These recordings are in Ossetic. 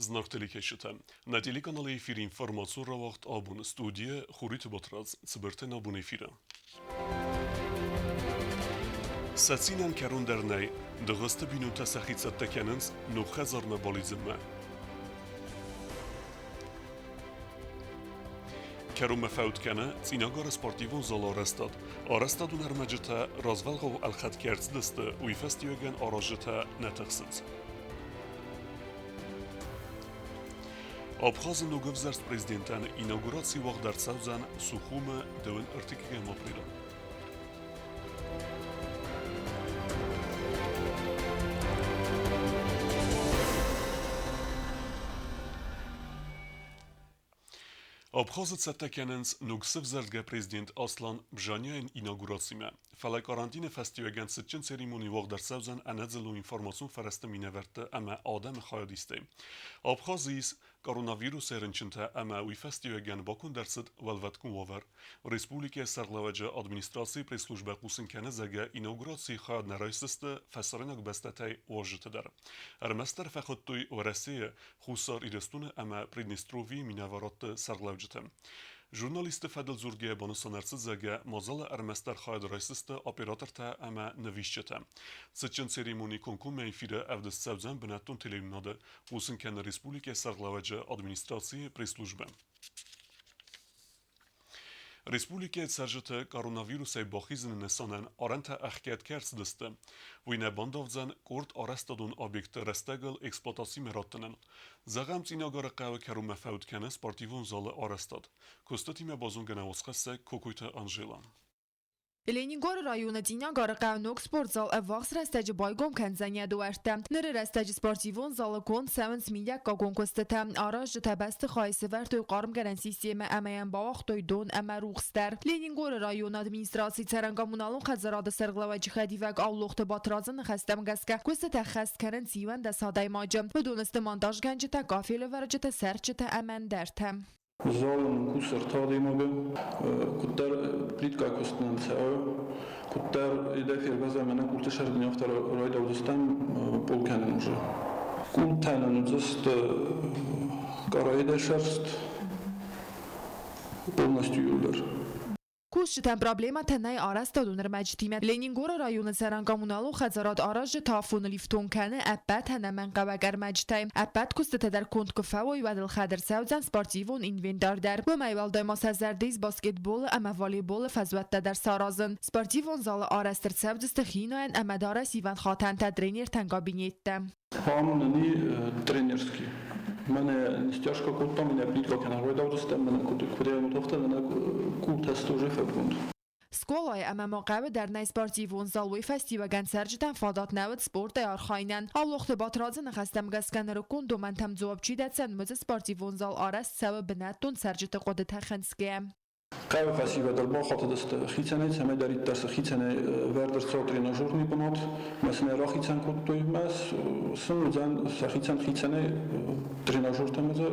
Знаг телекӕсджытӕ, нӕ телеканалы эфиры информацион рауагъд абон студийӕ Хуриты Батрадз цыбыртӕн абон эфиры. Сӕ цинӕн кӕрон дӕр нӕй, дыгъуызты бинонтӕ сӕхи цӕттӕ кӕнынц ног хӕдзармӕ балидзынмӕ. Кӕронмӕ фӕуд кӕны Цъинагары спортивон залы арӕзтад. Арӕзтадон ӕрмӕджытӕ развӕлгъау ӕлхӕд кӕй ӕрцыдысты, уый фӕстиуӕгӕн аразджытӕ нӕ тыхсынц. Абхазы ногӕвзӕрст президентӕн инаугураци уагъд ӕрцӕудзӕн Сухумы дыууын ӕртыккӕгӕм апрелы. Абхазы цӕттӕ кӕнынц ног сывзӕрдгӕ президент Аслан Бжаниайӕн инаугурацимӕ. Фӕлӕ карантины фӕстиуӕгӕн цытджын церемони уагъд ӕрцӕудзӕн ӕнӕдзыллон информацион фӕрӕзты минӕвӕртты ӕмӕ адӕмы хайадистӕй. Абхазы ис коронавирусӕй рынчынтӕ ӕмӕ уый фӕстиуӕгӕн баконд ӕрцыд уӕлвӕткон уавӕр. Республикӕйы сӕргълӕууӕджы администрацийы пресс-службӕ хъусын кӕны, зӕгъгӕ, инаугурацийы хайад нӕ райсдзысты фӕсарӕйнаг бӕстӕтӕй уазджыты дӕр. Ӕрмӕстдӕр фӕхуыдтой Уӕрӕсейы, Хуссар Ирыстоны ӕмӕ Приднестровьейы минӕварадты сӕргълӕуджытӕ. Журналистты фӕдыл дзургӕйӕ банысан ӕрцыд, зӕгъгӕ, мадзалы ӕрмӕстдӕр хайад райсдзысты оператортӕ ӕмӕ нывисджытӕ. Цытджын церемони комкоммӕ эфиры ӕвдыст цӕудзӕн бынӕттон телеуынынады, хъусын кӕны республикӕйы сӕргълӕууӕджы администрацийы пресс-службӕ. Республикӕйы цӕрджыты коронавирусӕй бахизыны нысанӕн арӕнтӕ ӕхгӕд кӕй ӕрцыдысты, уый нӕ бандавдзӕн къорд арӕзтадон объектты рӕстӕгыл эксплуатацимӕ раттынӕн. Зӕгъӕм, Цъинагары хъӕуы кӕронмӕ фӕуд кӕны спортивон залы арӕзтад. Куыстытимӕ базонгӕ нӕ уацхӕссӕг Кокойты Анжела. Ленингоры районы Цъинагары хъӕуы ног спортзал ӕввахс рӕстӕджы байгом кӕндзӕн йӕ дуӕрттӕ. Ныры рӕстӕджы спортивон залы конд цӕуынц мидӕггагон куыстытӕ. Аразджытӕ бӕстыхайы сӕвӕрдтой хъармгӕнӕн системӕ ӕмӕ йӕм бауагътой дон ӕмӕ рухс дӕр. Ленингоры районы администрацийы цӕрӕн-коммуналон хӕдзарады сӕргълӕууӕджы хӕдивӕг Аулохты Батрадзы ныхӕстӕм гӕсгӕ, куыстытӕ хӕст кӕнынц 11 адӕймаджы. Уыдон сты монтажгӕнджытӕ, кафелӕвӕрджытӕ, сӕрдджытӕ ӕмӕ ӕндӕртӕ. Залы нын кусы ӕртӕ адӕймагы, куыддӕр плиткӕ куыст нӕм цӕуы, куыддӕр дӕ фервӕзӕм ӕнӕ къулты сӕрдын афтӕ райдаудзыстӕм пъол кӕнын уже. Къултӕ нын уыдзысты къарайы дӕ сӕрст полностью иуылдӕр. Кусджытӕн проблемӕтӕ нӕй арӕзтадон ӕрмӕджытимӕ. Ленингоры районы цӕрӕн-коммуналон хӕдзарад аразджыты афоныл ифтонг кӕны ӕппӕт ӕнӕмӕнгхъӕуӕг ӕрмӕджытӕй. Ӕппӕт куыстытӕ дӕр конд куы фӕуой, уӕд ӕлхӕд ӕрцӕудзӕн спортивон инвентарь дӕр. Уымӕй уӕлдай ма сӕ зӕрды ис баскетболы ӕмӕ волейболы фӕзуӕттӕ дӕр саразын. Спортивон залы арӕзт ӕрцӕудзысты хинайӕн ӕмӕ дарӕсивӕн хатӕнтӕ, тренертӕн кабинеттӕ. Ам нын и тренерский. Мӕнӕ стяжка кодтам, мӕнӕ плитка кӕнӕ райдаудзыстӕм, мӕнӕ куыд куыд мӕнӕ къултӕ тоже фӕбгонд. Скъолайы ӕмӕ ма хъӕуы дӕр нӕй спортивон зал, уый фӕстиуӕгӕн цӕрджытӕн фадат нӕ уыд спортӕй архайынӕн. Аулохты Батрадзы ныхӕстӕм гӕсгӕ нырыккон домӕнтӕм дзуапп чи дӕтдзӕн, уыцы спортивон зал арӕзт цӕуы бынӕттон цӕрджыты хъуыдытӕ хынцгӕйӕ. Хъӕуы фӕсивӕд ӕрбахатыдысты хицӕнӕй, цӕмӕйдӕриддӕр цы хицӕнӕй вӕрд ӕрцӕуы тренажерный бынат, мӕ сын ӕй рахицӕн кодтой, мӕ сын уыдзӕн сӕхицӕн хицӕнӕй тренажертӕ ӕмӕ дзы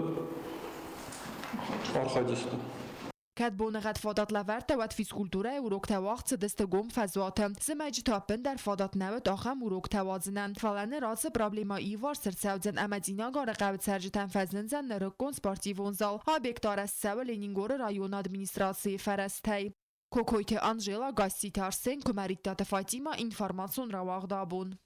архайдзысты. Кӕд боныгъӕд фадат лӕвӕрдта, уӕд физкультурӕйы уроктӕ уагъд цыдысты гом фӕзуаты. Зымӕджы та ӕппындӕр фадат нӕ уыд ахӕм уроктӕ уадзынӕн. Фӕлӕ ныр ацы проблемӕ иуварс ӕрцӕудзӕн ӕмӕ Цъинагары хъӕуы цӕрджытӕн фӕзындзӕн нырыккон спортивон зал. Объект арӕзт цӕуы Ленингоры районы администрацийы фӕрӕзтӕй. Кокойты Анжела, Гасситы Арсен, Куымӕридтаты Фатимӕ, информацион рауагъд абон.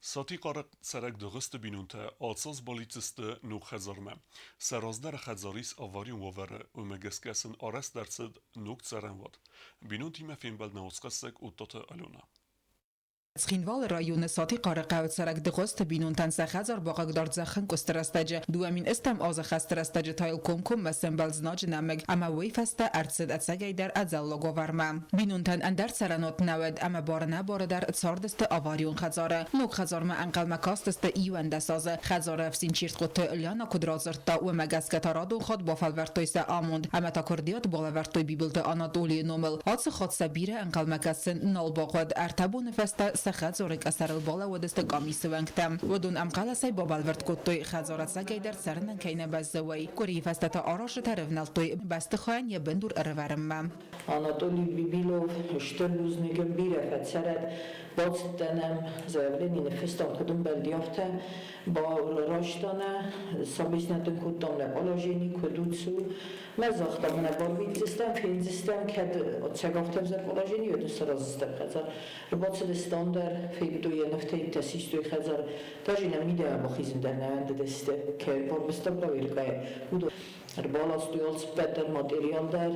Сатихъары цӕрӕг Дыгъуызты бинонтӕ ацӕуц балидздзысты ног хӕдзармӕ. Сӕ раздӕры хӕдзар ис аварион уавӕры, уымӕ гӕсгӕ сын арӕзт ӕрцыд ног цӕрӕнуат. Бинонтимӕ фембӕлд нӕ уацхӕссӕг Оттаты Алена. Цхинвалы районы Сатихъары хъӕуы цӕрӕг Дыгъуызты бинонтӕн сӕ хӕдзар бахъыгдард зӕххӕнкъуысты рӕстӕджы. 2008 азы хӕсты рӕстӕджы та йыл комкоммӕ сӕмбӕлд знаджы нӕмыг ӕмӕ уый фӕстӕ ӕрцыд ӕцӕгӕйдӕр ӕдзӕллаг уавӕрмӕ. Бинонтӕн ӕндӕр цӕрӕнуат нӕ уыд ӕмӕ бар-ӕнӕбары дӕр цардысты аварион хӕдзары. Ног хӕдзармӕ ӕнхъӕлмӕ кастысты 11 азы. Хӕдзары ӕфсин Чиртхъуты Ляна куыд радзырдта, уымӕ гӕсгӕ та радон хатт бафӕлвӕрдтой сӕ амонд ӕмӕ та куырдиат балӕвӕрдтой Бибылты Анатолийы номыл. Ацы хатт сӕ бирӕ ӕнхъӕлмӕ кӕсын нал бахъуыд. Ӕртӕ боны фӕстӕ сӕ хӕдзары къӕсӕрыл балӕууыдысты къамисы уӕнгтӕ. Уыдон ӕмхъӕлӕсӕй бабӕлвырд кодтой, хӕдзар ӕцӕгӕйдӕр цӕрынӕн кӕй нӕ бӕззы, уый. Къуырийы фӕстӕ та аразджытӕ рывнӕлдтой бӕстыхайӕн йӕ бындур ӕрӕвӕрынмӕ. Анатолий Бибилов стыр бузныг ын бирӕ фӕцӕрӕд. Бацыдтӕн ӕм, заявлени ныффыстам, куыд ӕмбӕлди, афтӕ. Райста нӕ, сабиснӕ дын кодтам нӕ положени, куыд у, цы у. Мӕ загъта, мӕнӕ барвитдзыстӕм, фендзыстӕм, кӕд ӕцӕг афтӕ ӕвзӕр положени, уӕд ын сараздзыстӕм хӕдзар. Ӕрбацыдыстӕм дӕр, федтой йӕ нывтӕ систой хӕдзар. Даже нӕ мидӕмӕ бахизын дӕр нӕ уӕндыдысты, кӕй барвыста проверкӕйы, уыдон. Ӕрбаластой алцыппӕт дӕр, материал дӕр,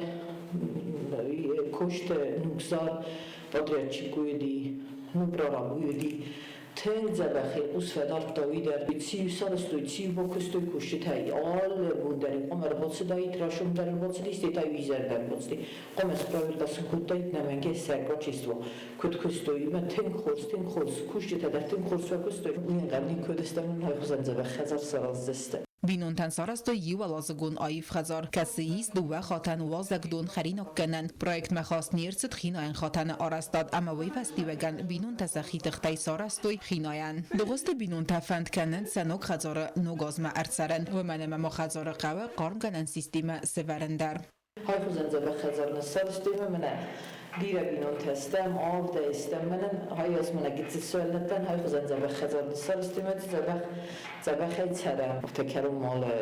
косты нугзар, подрядчик уыди, ну прораб уыди. Тынг дзӕбӕх ӕй хъус фӕдардта уый дӕр. Ци сарӕзтой, ци бакуыстой кусджытӕ, алы бон дӕр хъуамӕ ӕрбацыдаид, райсом дӕр ӕрбацыдис, та иу изӕр дӕр ӕрбацыди. Хъуамӕ справедка сын кодтаид нӕмӕнгӕй сӕ качество. Куыд куыстой, ӕмӕ тынг хорз, тынг хорз, кусджытӕ дӕр тынг хорз фӕкуыстой. Уый ӕнхъӕл никуы уыдыстӕм, нын хайхуызӕн дзӕбӕх хӕдзар сараздзысты. Бинонтӕн сарӕзтой иуӕлазыгон аив хӕдзар, кӕцы ис дыууӕ хатӕн уазӕгдон хӕринаггӕнӕн. Проектмӕ хаст не рцыд хинайӕн хатӕны арӕзтад ӕмӕ уый фӕстиуӕгӕн бинонтӕ сӕхи тыхтӕй сарӕзтой хинайӕн. Дыгъуызты бинонтӕ фӕнд кӕнынц сӕ ног хӕдзары ног азмӕ ӕрцӕрын, уымӕн ӕмӕ ма хӕдзары хъӕуы хъармгӕнӕн системӕ сӕвӕрын дӕр. Хайхуызӕн дзӕбӕх хӕдзар ныссадыстой ӕмӕ мӕнӕ бирӕ бинонтӕ стӕм, авдӕй стӕм. Мӕнӕн хайас мӕнӕ гыццыл сывӕллӕттӕн хайхуызӕн дзӕбӕх хӕдзар ныссадыстой ӕмӕ дзӕбӕх дзӕбӕхӕй цӕрӕм. Афтӕ кӕронмӕ алы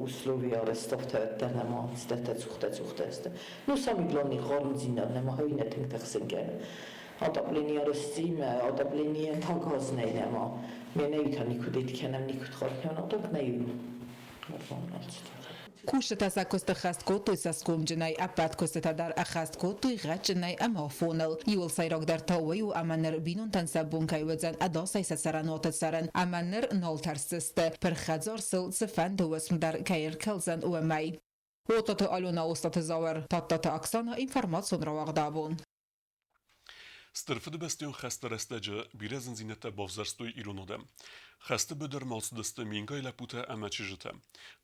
условия арӕзт афтӕ дӕр нӕма цыдӕртӕ цухтӕ-цухтӕ сты. Ну, самый главный хъармдзинад нӕма хауи нӕ тынг тыхсын кӕны. Отопление арӕзтимӕ, отопление та газ нӕй нӕма. Ме нӕ та никуыд кӕнӕм, никуыд хъарм кӕнӕм, а так нӕ Кусджытӕ сӕ куысты хӕст кодтой цӕсгомджынӕй, ӕппӕт куыстытӕ дӕр ӕххӕст кодтой гъӕдджынӕй ӕмӕ афоныл. Иуыл сӕйрагдӕр та уый у, ӕмӕ ныр бинонтӕн сӕ бон кӕй уыдзӕн ӕдасӕй сӕ цӕрӕнуаты цӕрын, ӕмӕ ныр нал тӕрсдзысты, пырх хӕдзар сыл цыфӕнды уысм дӕр кӕй ӕркӕлдзӕн, уымӕй. Отаты Алена, Остаты Зауыр, Тадтаты Оксана, информацион рауагъд абон. Стыр Фыдыбӕстӕйон хӕсты рӕстӕджы бирӕ зындзинӕдтӕ бавзӕрстой ирон адӕм. Хӕсты быдырмӕ ацыдысты мингай лӕппутӕ ӕмӕ чызджытӕ.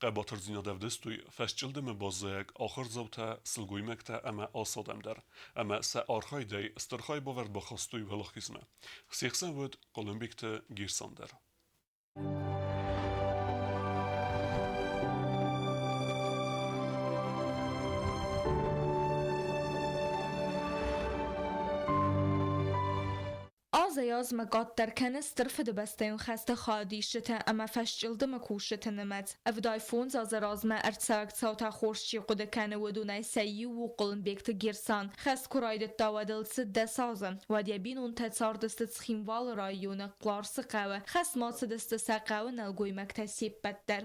Хъӕбатырдзинад ӕвдыстой фӕсчъылдымы баззайӕг ахуырдзаутӕ, сылгоймӕгтӕ ӕмӕ ас адӕм дӕр. Ӕмӕ сӕ архайдӕй стыр хайбавӕрд бахастой уӕлахизмӕ. Се хсӕн уыд Хъуылымбегты Герсан дӕр. Азӕй-азмӕ къаддӕр кӕны Стыр Фыдыбӕстӕйон хӕсты хайадисджытӕ ӕмӕ фӕсчъылдымы кусджыты нымӕц. 75 азы размӕ ӕрцӕуӕг цаутӕ хорз чи хъуыды кӕны, уыдонӕй сӕ иу у Хъуылымбегты Герсан. Хӕст куы райдыдта, уӕд ыл цыд 10 азы. Уӕд йӕ бинонтӕ цардысты Цхинвалы районы Хъларсы хъӕуы. Хӕстмӕ цыдысты сӕ хъӕуы нӕлгоймӕгтӕ се ппӕт дӕр.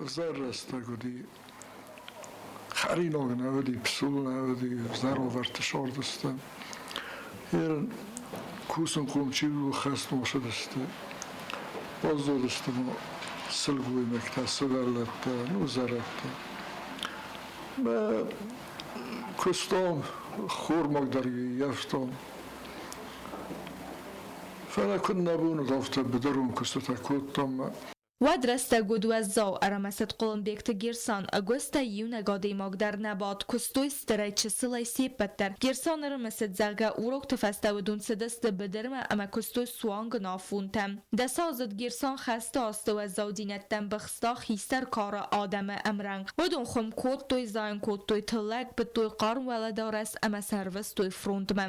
Ӕвзӕр рӕстӕг уыди. Хӕринаг нӕ уыди, псул нӕ уыди, ӕвзӕр уавӕрты цардысты. Кусынхъом чи у, хӕстмӕ цыдысты. Баззадысты ма сылгоймӕгтӕ, сывӕллӕттӕ, ну, зӕрӕдтӕ. Мӕ куыстон, хормаг дӕр ййӕфтон. Фӕлӕ куыд нӕ бон уыд, афтӕ быдырон куыстытӕ кодтам. Уӕд рӕстӕг уыд уӕззау, ӕрӕмӕсыд Хъуылымбегты Герсан. Ӕгуыстӕй иунӕг адӕймаг дӕр нӕ бадт, куыстой стырӕй, чысылӕй се ппӕт дӕр. Герсан ӕрымысыд, зӕгъгӕ, урокты фӕстӕ уыдон цыдысты быдырмӕ ӕмӕ куыстой суанг ын афонтӕм. Дӕсаздзыд Герсан хӕсты азты уӕззаудзинӕдтӕм быхста хистӕр кары адӕмы ӕмрӕнхъ. Уыдон хуым кодтой, зайын кодтой тыллӕг, быдтой хъарм уӕлӕдарӕс ӕмӕ сӕ ӕрвыстой фронтмӕ.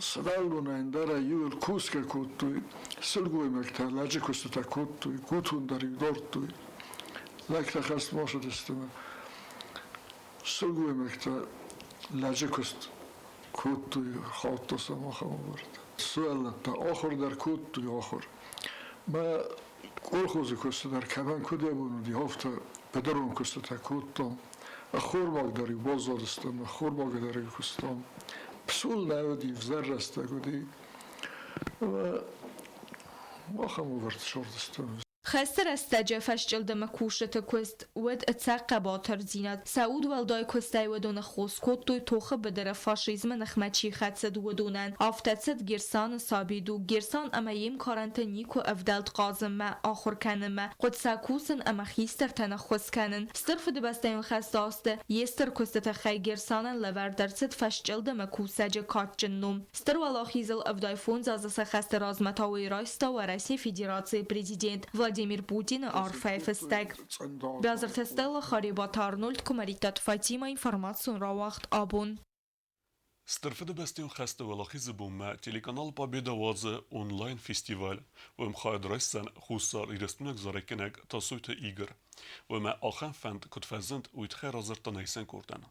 Сывӕллонӕн дӕр ӕй-иу кусгӕ кодтой, сылгоймӕгтӕ лӕджы куыстытӕ кодтой, гутон дӕр-иу дардтой. Лӕгтӕ хӕстмӕ цыдысты ӕмӕ сылгоймӕгтӕ лӕджы куыст кодтой, хаудта сӕм ахӕм уавӕртӕ. Сывӕллӕттӕ ахуыр дӕр кодтой, ахуыр. Мӕ колхозы куысты дӕр кӕмӕн куыд йӕ бон уыди, афтӕ быдырон куыстытӕ кодтам. Ӕххормаг дӕр-иу баззадыстӕм, ӕххормаг дӕр-иу куыстам. Псул нӕ уыди, ӕвзӕр рӕстӕг уыди. Ӕмӕ ахӕм уавӕрты цардыстӕм. Хӕсты рӕстӕджы фӕсчъылдымы кусджыты куыст уыд ӕцӕг хъӕбатырдзинад. Сӕ удуӕлдай куыстӕй уыдоны хос кодтой тохы быдыры фашизмы ныхмӕ чи хӕцыд, уыдонӕн. Афтӕ цыд Герсаны сабидуг. Герсан ӕмӕ йе мкарӕнты никуы ӕвдӕлд хъазынмӕ, ахуыр кӕнынмӕ, хъуыд сӕ кусын ӕмӕ хистӕртӕн ӕххуыс кӕнын. Стыр Фыдыбӕстӕйон хӕсты азты йе стыр куысты тыххӕй Герсанӕн лӕвӕрд ӕрцыд фӕсчъылдымы кусӕджы кадджын ном. Стыр Уӕлахизыл 75 азы сӕ хӕсты размӕ та уый райста Уӕрӕсейы Федерацийы президент Владимир Путины арфӕйы фыстӕг. Бязырты Стелла, Харебаты Арнольд, Куымӕридтаты Фатимӕ, информацион рауагъд абон. Стыр Фыдыбӕстӕйон хӕсты Уӕлахизы бонмӕ телеканал Победа уадзы онлайн-фестиваль. Уым хайад райсдзӕн Хуссар Ирыстойнаг зарӕггӕнӕг Тасойты Игорь. Уымӕ ахӕм фӕнд куыд фӕзынд, уый тыххӕй радзырдта нӕ исӕн къордӕн.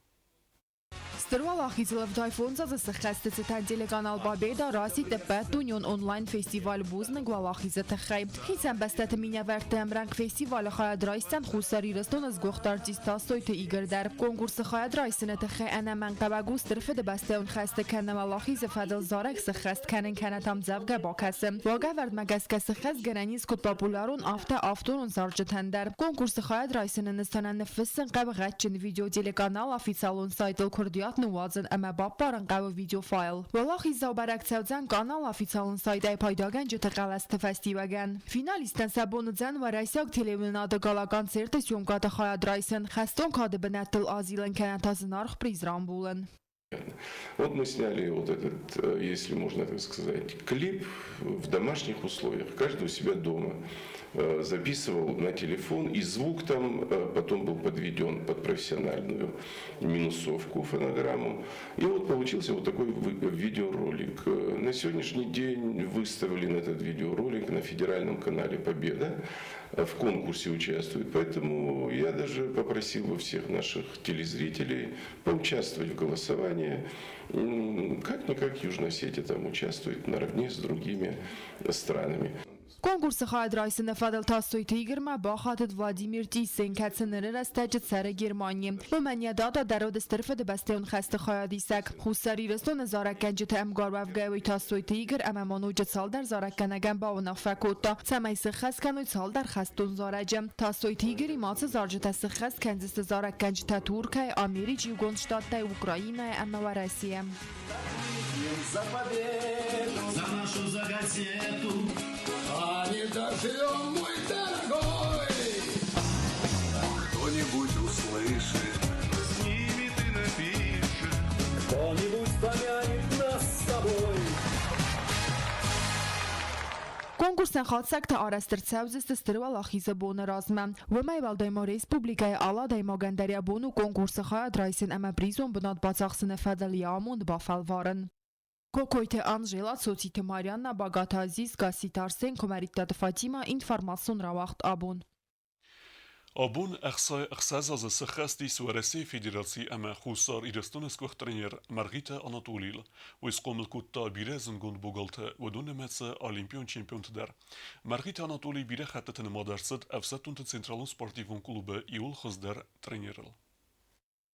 Стыр Уӕлахизыл 75 азы сыххӕсты цытӕн телеканал Победа расидт ӕппӕтдунеон онлайн-фестиваль «Бузныг Уӕлахизы тыххӕй». Хицӕн бӕстӕты минӕвӕртты ӕмрӕнхъ фестивалы хайад райсдзӕн Хуссар Ирыстоны сгуыхт артист Тасойты Игорь дӕр. Конкурсы хайад райсыны тыххӕй ӕнӕмӕнгхъӕуӕг у Стыр Фыдыбӕстӕйон хӕсты кӕнӕ Уӕлахизы фӕдыл зарӕг сыххӕст кӕнын кӕнӕ та ӕмдзӕвгӕ бакӕсын. Уагӕвӕрдмӕ гӕсгӕ сыххӕстгӕнӕн ис куыд популярон, афтӕ авторон зарджытӕн дӕр. Конкурсы хайад райсыны нысанӕн ныффыссын хъӕуы гъӕдджын видео телеканал официалон сайтыл куырдиат ныууадзын ӕмӕ баппарын хъӕуы видеофайл. Уӕлахиздзау бӕрӕг цӕудзӕн канал официалон сайтӕй пайдагӕнджыты хъӕлӕсты фӕстиуӕгӕн. Финалисттӕн сӕ бон уыдзӕн уӕрӕсейаг телеуынынады гала-концерты съемкӕты хайад райсын, хӕстон кады бынӕттыл азилын кӕнӕ та зынаргъ приз рамбулын. Вот мы сняли вот этот, если можно так сказать, клип в домашних условиях, каждый у себя дома. Записывал на телефон, и звук там потом был подведен под профессиональную минусовку, фонограмму. И вот получился вот такой видеоролик. На сегодняшний день выставлен этот видеоролик на федеральном канале «Победа». В конкурсе участвует. Поэтому я даже попросил бы всех наших телезрителей поучаствовать в голосовании. Как-никак Южная Осетия там участвует наравне с другими странами. Конкурсы хайад райсыны фӕдыл Тасойты Игормӕ бахатыд Владимир Тисен, кӕцы ныры рӕстӕджы цӕры Германийы. Уымӕн йӕ дада дӕр уыд Стыр Фыдыбӕстӕйон хӕсты хайадисӕг. Хуссар Ирыстоны зарӕггӕнджыты ӕмгар уӕвгӕ уый Тасойты Игорь ӕмӕ ма ноджы цалдӕр зарӕггӕнӕгӕн бауынаффӕ кодта, цӕмӕй сыххӕст кӕной цалдӕр хӕстон зарӕджы. Тасойты Игоримӕ ацы зарджытӕ сыххӕст кӕндзысты зарӕггӕнджытӕ Туркӕй, Америчы Иугонд Штаттӕй, Украинӕйӕ ӕмӕ Уӕрӕсейӕ. За победу, за нашу за газету, а не доживем, мой дорогой. Кто-нибудь услышит, снимет и напишет, кто-нибудь помянет нас с тобой. Конкурсӕн хатдзӕгтӕ арӕзт ӕрцӕудзысты Стыр Уӕлахизы боны размӕ. Уымӕй уӕлдай ма республикӕйы алы адӕймагӕн дӕр йӕ бон у конкурсы хайад райсын ӕмӕ призон бынат бацахсыны фӕдыл йӕ амонд бафӕлварын. Кокойты Анжела, Цоциты Марианна, Багаты Азиз, Гасситы Арсен, Куымӕридтаты Фатимӕ, информацион рауагъд абон. Абон 6 азы сыххӕст ис Уӕрӕсейы Федераци ӕмӕ Хуссар Ирыстоны сгуыхт тренер Мӕргъиты Анатолийыл. Уый схъомыл кодта бирӕ зындгонд богалты, уыдон нымӕцы олимпион чемпионты дӕр. Мӕргъиты Анатолий бирӕ хӕттыты нымад ӕрцыд ӕфсӕддонты централон спортивон клубы иууыл хуыздӕр тренерыл.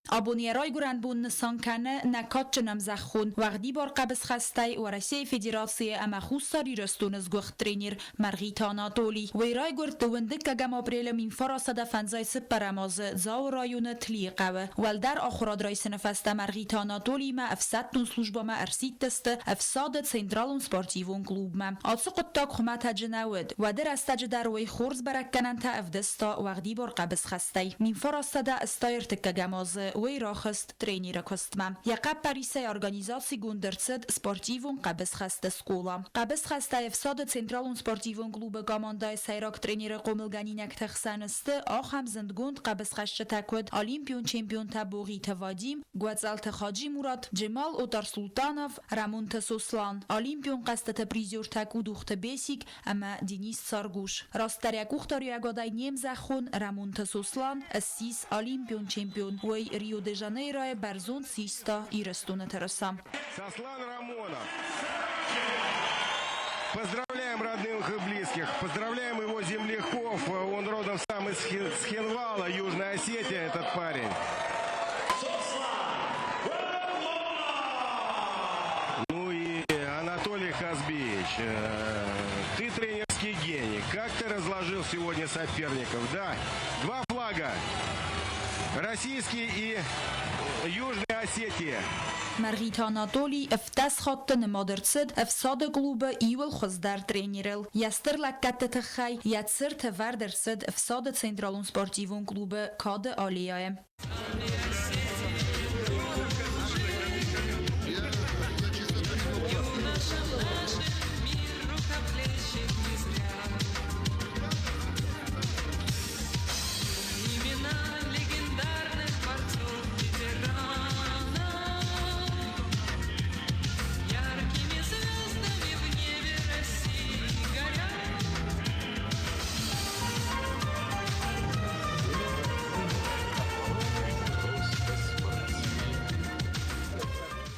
Абон йӕ райгуырӕн бон нысан кӕны нӕ кадджын ӕмзӕххон, уӕгъдибар хъӕбысхӕстӕй Уӕрӕсейы Федерацийы ӕмӕ Хуссар Ирыстоны сгуыхт тренер Мӕргъиты Анатоли. Уый райгуырд дыууындыккӕгӕм апрелы 1954 азы Дзауы районы Тлийы хъӕуы. Уӕлдӕр ахуырад райсыны фӕстӕ Мӕргъиты Анатолиимӕ ӕфсӕддон службӕмӕ ӕрсидтысты ӕфсады Централон спортивон клубмӕ. Ацы хъуыддаг хуымӕтӕджы нӕ уыд. Уӕды рӕстӕджы дӕр уый хорз бӕрӕггӕнӕнтӕ ӕвдыста уӕгъдибар хъӕбысхӕстӕй. 1936 азы уый рахызт тренеры куыстмӕ. Йӕ хъӕппӕрисӕй организацигонд ӕрцыд спортивон хъӕбысхӕсты скъола. Хъӕбысхӕстӕй ӕфсады Централон спортивон клубы командӕйы сӕйраг тренеры хъомылгӕнинӕгты хсӕн сты ахӕм зындгонд хъӕбысхӕсджытӕ куыд олимпион чемпионтӕ Богъиты Вадим, Гуӕцӕлты Хаджи-Мурат, Джемал Отарсултанов, Рӕмонты Сослан, Олимпион хъӕзтыты призертӕ Къудухты Бесик ӕмӕ Денис Царгуш. Растдӕр йӕ къухдариуӕгадӕй не мзӕххон Рӕмонты Сослан ссис олимпион чемпион. Уый Рио-де-Жанейройы бӕрзонд систа Ирыстоны тырыса. Сослан Рамонов. Поздравляем родных и близких, поздравляем его земляков. Он родом сам из Цхинвала, Южная Осетия, этот парень. Ну и Анатолий Хазбиевич, ты тренерский гений. Как ты разложил сегодня соперников? Да, два флага. Российский и Южная Осетия. Мӕргъиты Анатолий 17 хатты нымад ӕрцыд ӕфсады клубы иууыл хуыздӕр тренерыл. Йӕ стыр лӕггӕдты тыххӕй йӕ цырт ӕвӕрд ӕрцыд ӕфсады Централон спортивон клубы Кады аллеяйы.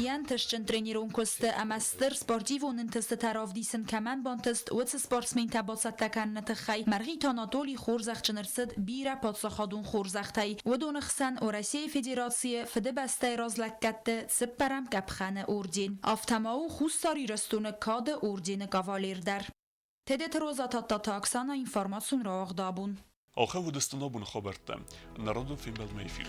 Йӕ ӕнтыстджын тренерон куысты ӕмӕ стыр спортивон ӕнтыстытӕ равдисын кӕмӕн бантыст, уыцы спортсментӕ бацӕттӕ кӕныны тыххӕй Мӕргъиты Анатоли хорзӕхджын ӕрцыд бирӕ паддзахадон хорзӕхтӕй. Уыдоны хсӕн Уӕрӕсейы Федерацийы Фыдыбӕстӕйы раз лӕггӕдты цыппӕрӕм къӕпхӕны орден. Афтӕ ма у Хуссар Ирыстоны Кады ордены кавалер дӕр. Тедеты Роза Тадтаты Оксана информацион рауагъд абон. Ахӕм уыдысты ногбоны хабӕрттӕ. Народон фембӕлдмӕ эфир.